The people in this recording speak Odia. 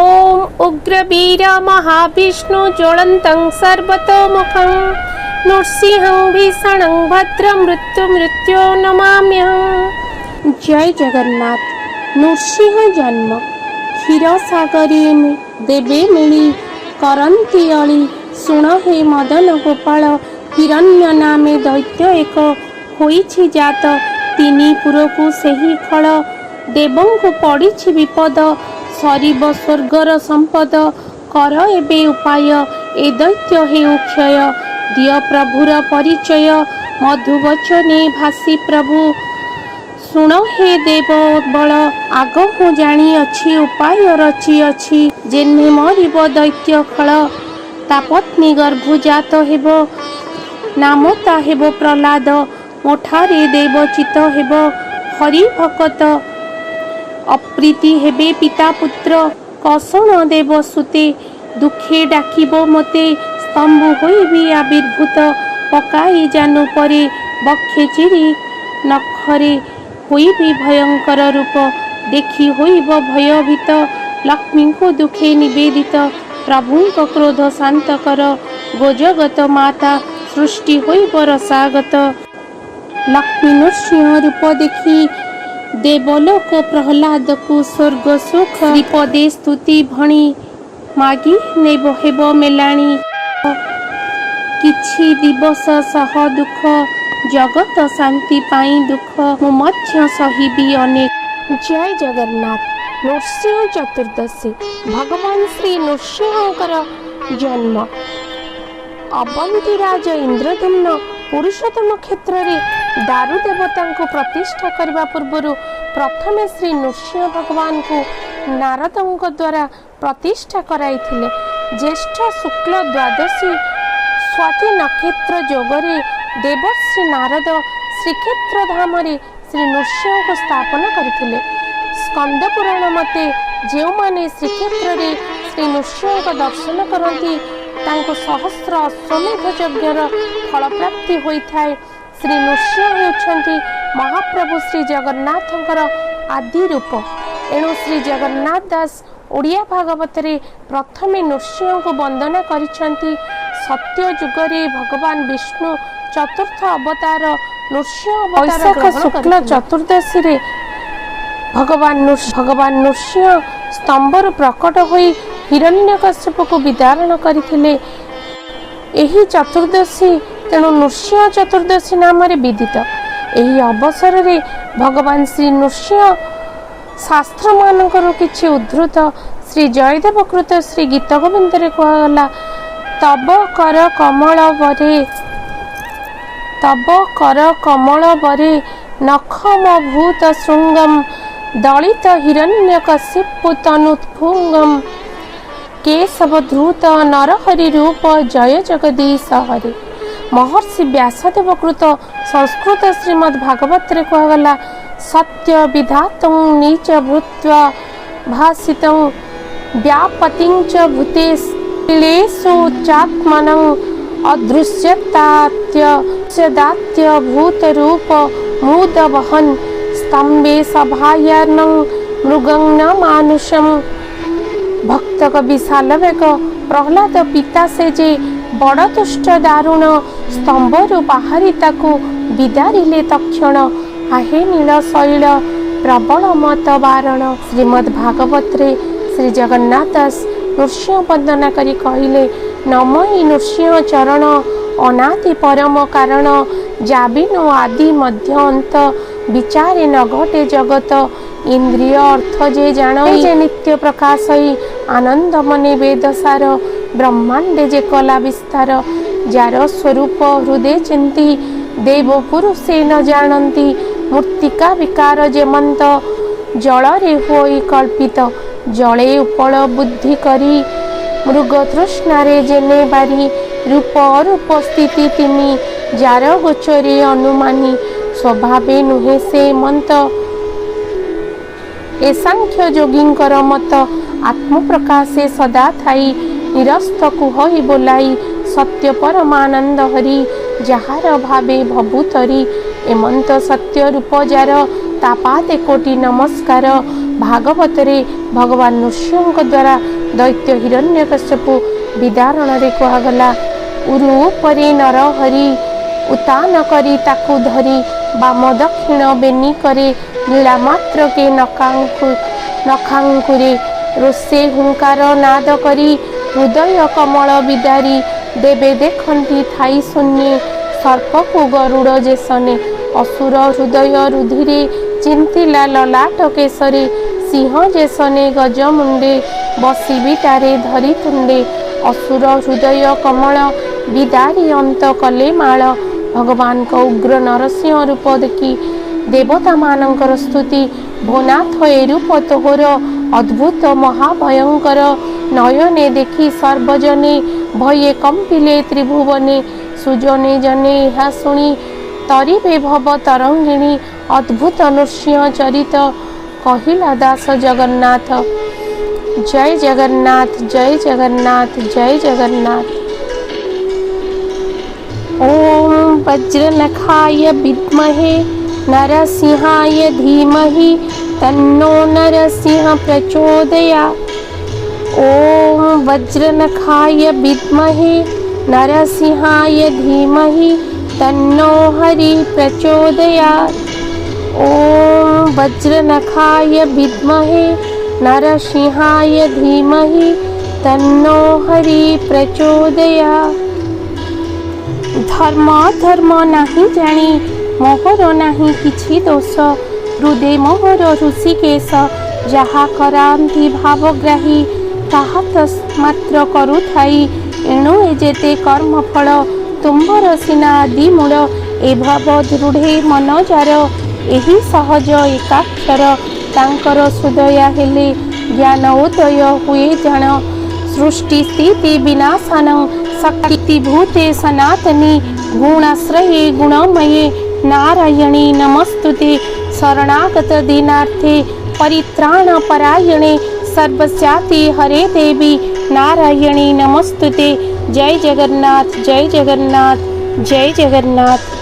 ଓଁ ଉଗ୍ରବୀର ମହାବିଷ୍ଣୁ ଜ୍ୱଳନ୍ତଂ ସର୍ବତୋମୁଖଂ ନୃସିଂହଂ ଭୀଷଣଂ ଭଦ୍ର ମୃତ୍ୟୁ ମୃତ୍ୟୁ ନମାମ୍ୟହଂ। ଜୟ ଜଗନ୍ନାଥ। ନୃସିଂହ ଜନ୍ମ। କ୍ଷୀର ସାଗରେ ଦେବେ ମିଳି କରନ୍ତି ଅଳି। ଶୁଣ ହେ ମଦନ ଗୋପାଳ, ହିରଣ୍ୟ ନାମେ ଦୈତ୍ୟ ଏକ ହୋଇଛି ଜାତ, ତିନି ପୁରକୁ ସେହି ଖଳ। ଦେବଙ୍କୁ ପଡ଼ିଛି ବିପଦ, ସରିବ ସ୍ୱର୍ଗର ସମ୍ପଦ। କର ଏବେ ଉପାୟ, ଏ ଦୈତ୍ୟ ହେଉ କ୍ଷୟ, ଦିଅ ପ୍ରଭୁର ପରିଚୟ। ମଧୁବଚନେ ଭାଷି ପ୍ରଭୁ, ଶୁଣ ହେ ଦେବ ବଳ, ଆଗହୁଁ ଜାଣିଅଛି, ଉପାୟ ରଚିଅଛି। ଯେହ୍ନେ ମରିବ ଦୈତ୍ୟ ଖଳ, ତା ପତ୍ନୀ ଗର୍ଭୁ ଜାତ ହେବ, ନାମ ତା ହେବ ପ୍ରହ୍ଲାଦ। ମୋଠାରେ ଦେବ ଚିତ୍ତ ହେବ ହରି ଭକତ, ଅପ୍ରୀତି ହେବେ ପିତା ପୁତ୍ର। କଷଣ ଦେବ ସୁତେ, ଦୁଃଖେ ଡାକିବ ମୋତେ। ସ୍ତମ୍ଭୁ ହୋଇବି ଆବିର୍ଭୂତ, ପକାଇ ଜାନୁ ପରେ ବକ୍ଷେ ଚିରି ନଖରେ। ହୋଇବି ଭୟଙ୍କର ରୂପ, ଦେଖି ହୋଇବ ଭୟଭୀତ। ଲକ୍ଷ୍ମୀଙ୍କୁ ଦୁଃଖେ ନିବେଦିତ, ପ୍ରଭୁଙ୍କ କ୍ରୋଧ ଶାନ୍ତ କର। ଗୋ ଜଗତ ମାତା, ସୃଷ୍ଟି ହୋଇବ ରସାଗତ। ଲକ୍ଷ୍ମୀ ନୃସିଂହ ରୂପ ଦେଖି ଦେବଲୋକ ପ୍ରହ୍ଲାଦକୁ ସ୍ୱର୍ଗ ସୁଖ। ଶ୍ରୀପଦେ ସ୍ତୁତି ଭଣି ମାଗି ନେବ ହେବ ମେଲାଣି। କିଛି ଦିବସ ସହ ଦୁଃଖ, ଜଗତ ଶାନ୍ତି ପାଇଁ ଦୁଃଖ ମୁଁ ମଧ୍ୟ ସହିବି ଅନେକ। ଜୟ ଜଗନ୍ନାଥ। ନୃସିଂହ ଚତୁର୍ଦ୍ଦଶୀ, ଭଗବାନ ଶ୍ରୀ ନୃସିଂହଙ୍କର ଜନ୍ମ। ଅବନ୍ତୀରାଜ ଇନ୍ଦ୍ରଦ୍ୟୁମ୍ନ ପୁରୁଷୋତ୍ତମ କ୍ଷେତ୍ରରେ ଦାରୁ ଦେବତାଙ୍କୁ ପ୍ରତିଷ୍ଠା କରିବା ପୂର୍ବରୁ ପ୍ରଥମେ ଶ୍ରୀ ନୃସିଂହ ଭଗବାନଙ୍କୁ ନାରଦଙ୍କ ଦ୍ୱାରା ପ୍ରତିଷ୍ଠା କରାଇଥିଲେ। ଜ୍ୟେଷ୍ଠ ଶୁକ୍ଳ ଦ୍ୱାଦଶୀ ସ୍ୱାତୀ ନକ୍ଷତ୍ର ଯୋଗରେ ଦେବର୍ଷି ନାରଦ ଶ୍ରୀକ୍ଷେତ୍ର ଧାମରେ ଶ୍ରୀ ନୃସିଂହଙ୍କୁ ସ୍ଥାପନ କରିଥିଲେ। ସ୍କନ୍ଦ ପୁରାଣ ମତେ ଯେଉଁମାନେ ଶ୍ରୀକ୍ଷେତ୍ରରେ ଶ୍ରୀ ନୃସିଂହଙ୍କ ଦର୍ଶନ କରନ୍ତି, ତାଙ୍କୁ ସହସ୍ର ଅଶ୍ୱମେଧ ଯଜ୍ଞର ଫଳପ୍ରାପ୍ତି ହୋଇଥାଏ। ଶ୍ରୀ ନୃସିଂହ ହେଉଛନ୍ତି ମହାପ୍ରଭୁ ଶ୍ରୀ ଜଗନ୍ନାଥଙ୍କର ଆଦି ରୂପ। ଏଣୁ ଶ୍ରୀ ଜଗନ୍ନାଥ ଦାସ ଓଡ଼ିଆ ଭାଗବତରେ ପ୍ରଥମେ ନୃସିଂହଙ୍କୁ ବନ୍ଦନା କରିଛନ୍ତି। ସତ୍ୟ ଯୁଗରେ ଭଗବାନ ବିଷ୍ଣୁ ଚତୁର୍ଥ ଅବତାର ନୃସିଂହ ଅବତାର ବୈଶାଖ ଗ୍ରହଣ ଶୁକ୍ଳ କରିଥିଲେ। ଚତୁର୍ଦ୍ଦଶୀରେ ଭଗବାନ ନୃସିଂହ ସ୍ତମ୍ଭରୁ ପ୍ରକଟ ହୋଇ ହିରଣ୍ୟକଶ୍ୟପକୁ ବିଦାରଣ କରିଥିଲେ। ଏହି ଚତୁର୍ଦ୍ଦଶୀ ତେଣୁ ନୃସିଂହ ଚତୁର୍ଦ୍ଦଶୀ ନାମରେ ବିଦିତ। ଏହି ଅବସରରେ ଭଗବାନ ଶ୍ରୀ ନୃସିଂହ ଶାସ୍ତ୍ରମାନଙ୍କରୁ କିଛି ଉଦ୍ଧୃତ ଶ୍ରୀ ଜୟଦେବ କୃତ ଶ୍ରୀ ଗୀତଗୋବିନ୍ଦରେ କୁହାଗଲା, ତବ କର କମଳ ବରେ ନଖମ ଭୂତ ଶୃଙ୍ଗମ୍, ଦଳିତ ହିରଣ୍ୟକଶିପୁ ତନୁତ୍ଫୁଙ୍ଗମ୍, କେଶବ ଧୃତ ନରହରି ରୂପ ଜୟ ଜଗଦୀଶ ହରେ। ମହର୍ଷି ବ୍ୟାସଦେବ କୃତ ସଂସ୍କୃତ ଶ୍ରୀମଦ୍ ଭାଗବତରେ କୁହାଗଲା, ସତ୍ୟ ବିଧାତୁଂ ନିଜ ଭୂତ୍ୱା ଭାସିତଂ, ବ୍ୟାପତିଂ ଚ ଭୂତେଷୁ ଚାତ୍ମନଂ, ଅଦୃଶ୍ୟତାତ୍ୟ ଭୂତରୂପ ମୁଦବହନ୍, ସ୍ତମ୍ଭେ ସଭାୟାନଂ ମୃଗଂ ନ ମାନୁଷಂ। ଭକ୍ତକବି ସାଲବେଗ, ପ୍ରହ୍ଲାଦ ପିତା ସେ ଯେ ବଡ଼ ଦୁଷ୍ଟ ଦାରୁଣ, ସ୍ତମ୍ଭରୁ ବାହାରି ତାକୁ ବିଦାରିଲେ ତକ୍ଷଣ। ଆହେ ନୀଳ ଶୈଳ ପ୍ରବଳ ମତ ବାରଣ। ଶ୍ରୀମଦ୍ ଭାଗବତରେ ଶ୍ରୀ ଜଗନ୍ନାଥ ଦାସ ନୃସିଂହ ବନ୍ଦନା କରି କହିଲେ, ନମଇ ନୃସିଂହ ଚରଣ, ଅନାଦି ପରମ କାରଣ। ଯାବିନୁ ଆଦି ମଧ୍ୟ ଅନ୍ତ, ବିଚାରେ ନ ଘଟେ ଜଗତ। ଇନ୍ଦ୍ରିୟ ଅର୍ଥ ଯେ ଜାଣଇ, ଯେ ନିତ୍ୟ ପ୍ରକାଶଇ, ଆନନ୍ଦ ମନେ ବେଦ ସାର, ବ୍ରହ୍ମାଣ୍ଡେ ଯେ କଲା ବିସ୍ତାର। ଯାର ସ୍ୱରୂପ ହୃଦୟ ଚିନ୍ତି, ଦେବ ପୁରୁଷେ ନ ଜାଣନ୍ତି। ମୂର୍ତ୍ତିକା ବିକାର ଯେମନ୍ତ, ଜଳରେ ହୋଇ କଳ୍ପିତ। ଜଳେ ଉପଳ ବୁଦ୍ଧି କରି, ମୃଗ ତୃଷ୍ଣାରେ ଜେନେ ବାରି। ରୂପ ଅରୂପ ସ୍ଥିତି ତିନି, ଯାର ଗୋଚରେ ଅନୁମାନି। ସ୍ୱଭାବେ ନୁହେଁ ସେ ମନ୍ତ, ଏ ସାଂଖ୍ୟ ଯୋଗୀଙ୍କର ମତ। ଆତ୍ମପ୍ରକାଶେ ସଦା ଥାଇ, ନିରସ୍ତ କୁହଇ ବୋଲାଇ। ସତ୍ୟ ପରମାନନ୍ଦ ହରି, ଯାହାର ଭାବେ ଭବୁତରି। ଏମନ୍ତ ସତ୍ୟ ରୂପ ଯାର, ତା ପାଦେ କୋଟି ନମସ୍କାର। ଭାଗବତରେ ଭଗବାନ ନୃସିଂହଙ୍କ ଦ୍ୱାରା ଦୈତ୍ୟ ହିରଣ୍ୟକଶ୍ୟପୁ ବିଦାରଣରେ କୁହାଗଲା, ଉରୁ ଉପରେ ନରହରି ଉତାନ କରି ତାକୁ ଧରି ବାମ ଦକ୍ଷିଣ ବେନି କରେ ଲୀଳା ମାତ୍ରକେ ନଖାଙ୍କୁରେ ରୋଷେ ହୁଙ୍କାର ନାଦ କରି ହୃଦୟ କମଳ ବିଦାରି ଦେବେ ଦେଖନ୍ତି ଥାଇ ଶୂନ୍ୟେ ସର୍ପକୁ ଗରୁଡ଼ ଯେସନେ। ଅସୁର ହୃଦୟ ରୁଧିରେ ଚିନ୍ତିଲା ଲଲାଟ କେଶରେ ସିଂହ ଯେସନେ ଗଜ ମୁଣ୍ଡେ ବସିବି ତାରେ ଧରି ତୁଣ୍ଡେ। ଅସୁର ହୃଦୟ କମଳ ବିଦାରି ଅନ୍ତ କଲେ ମାଳ। ଭଗବାନଙ୍କ ଉଗ୍ର ନରସିଂହ ରୂପ ଦେଖି ଦେବତାମାନଙ୍କର ସ୍ତୁତି। ଭୋନାଥ, ଏ ରୂପ ତୋହର ଅଦ୍ଭୁତ ମହାଭୟଙ୍କର, ନୟନେ ଦେଖି ସର୍ବଜନେ ଭୟେ କମ୍ପିଲେ ତ୍ରିଭୁବନେ। ସୁଜନେ ଜନେ ଏହା ଶୁଣି ତରିବେ ଭବ ତରଙ୍ଗିଣୀ, ଅଦ୍ଭୁତ ନୃସିଂହ ଚରିତ କହିଲା ଦାସ ଜଗନ୍ନାଥ। ଜୟ ଜଗନ୍ନାଥ, ଜୟ ଜଗନ୍ନାଥ, ଜୟ ଜଗନ୍ନାଥ। ॐ वज्रनखाय विद्महे नरसिंहाय धीमहि तन्नो नरसिंह प्रचोदयात्। ॐ वज्रनखाय विद्महे नरसिंहाय धीमहि तन्नो हरि प्रचोदयात्। ॐ वज्रनखाय विद्महे नरसिंहाय धीमहि तन्नो हरि प्रचोदयात्। ଧର୍ମ ଅଧର୍ମ ନାହିଁ ଜାଣି ମୋହର ନାହିଁ କିଛି ଦୋଷ, ହୃଦେ ମୋହର ହୃଷିକେଶ ଯାହା କରାନ୍ତି ଭାବଗ୍ରାହୀ ତାହା ତ ମାତ୍ର କରୁଥାଇ। ଏଣୁ ଏ ଯେତେ କର୍ମଫଳ ତୁମ୍ଭର ସିନା ଆଦି ମୂଳ, ଏ ଭାବ ଦୃଢ଼େ ମନ ଯାର ଏହି ସହଜ ଏକାକ୍ଷର। ତାଙ୍କର ସୁଦୟା ହେଲେ ଜ୍ଞାନ ଉଦୟ ହୁଏ ଜାଣ। ସୃଷ୍ଟି ସ୍ଥିତି ବିନାଶନଂ ଶକ୍ତି ଭୂତେ ସନାତନୀ, ଗୁଣାଶ୍ରୟେ ଗୁଣମୟେ ନାରାୟଣୀ ନମସ୍ତୁତେ। ଶରଣାଗତ ଦୀନାର୍ଥେ ପରିତ୍ରାଣ ପରାୟଣେ ସର୍ବସ୍ୟାତି ହରେ ଦେବୀ ନାରାୟଣୀ ନମସ୍ତୁତେ। ଜୟ ଜଗନ୍ନାଥ, ଜୟ ଜଗନ୍ନାଥ, ଜୟ ଜଗନ୍ନାଥ।